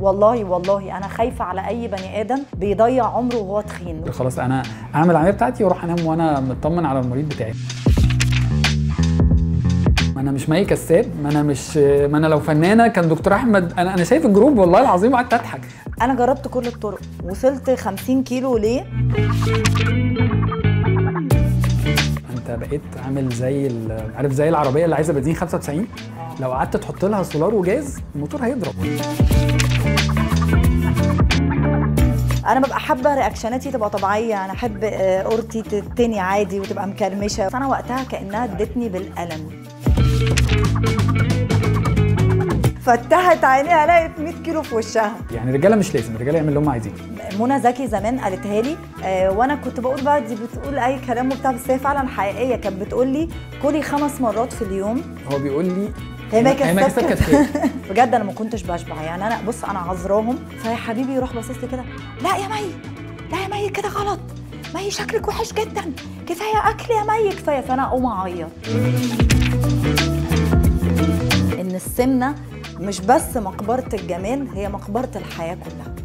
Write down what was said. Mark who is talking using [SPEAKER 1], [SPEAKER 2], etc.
[SPEAKER 1] والله والله انا خايفة على اي بني ادم بيضيع عمره وهو تخين.
[SPEAKER 2] خلاص انا اعمل العملية بتاعتي واروح انام وانا مطمن على المريض بتاعي. ما انا مش مي كساب، ما انا مش، ما انا لو فنانة كان دكتور احمد. انا شايف ال group والله العظيم قعدت اضحك.
[SPEAKER 1] انا جربت كل الطرق، وصلت 50 كيلو. ليه؟
[SPEAKER 2] انت بقيت عامل زي عارف زي العربية اللي عايزه بنزين 95، لو قعدت تحط لها سولار وجاز الموتور هيضرب.
[SPEAKER 1] انا ببقى حابة reaction اتي تبقى طبيعية، انا احب قورتي تتني عادي وتبقى مكرمشه. انا وقتها كانها ادتني بالقلم. فتحت عينيها لقيت 100 كيلو في وشها.
[SPEAKER 2] يعني الرجالة مش لازم، الرجالة يعمل اللي هم عايزينه.
[SPEAKER 1] منى زكي زمان قالتها لي، وانا كنت بقول بقى دي بتقول اي كلام وبتاع، بس هي فعلا حقيقية. كانت بتقول لي كلي 5 مرات في اليوم.
[SPEAKER 2] هو بيقول لي
[SPEAKER 1] هي ما كسبت. بجد انا ما كنتش بشبع، يعني انا بص انا عذراهم. فيا حبيبي يروح باصص لي كده، لا يا مي، لا يا مي كده غلط، مي شكلك وحش جدا، كفاية اكل يا مي كفاية. فانا اقوم اعيط. ان السمنة مش بس مقبره الجمال، هي مقبره الحياة كلها.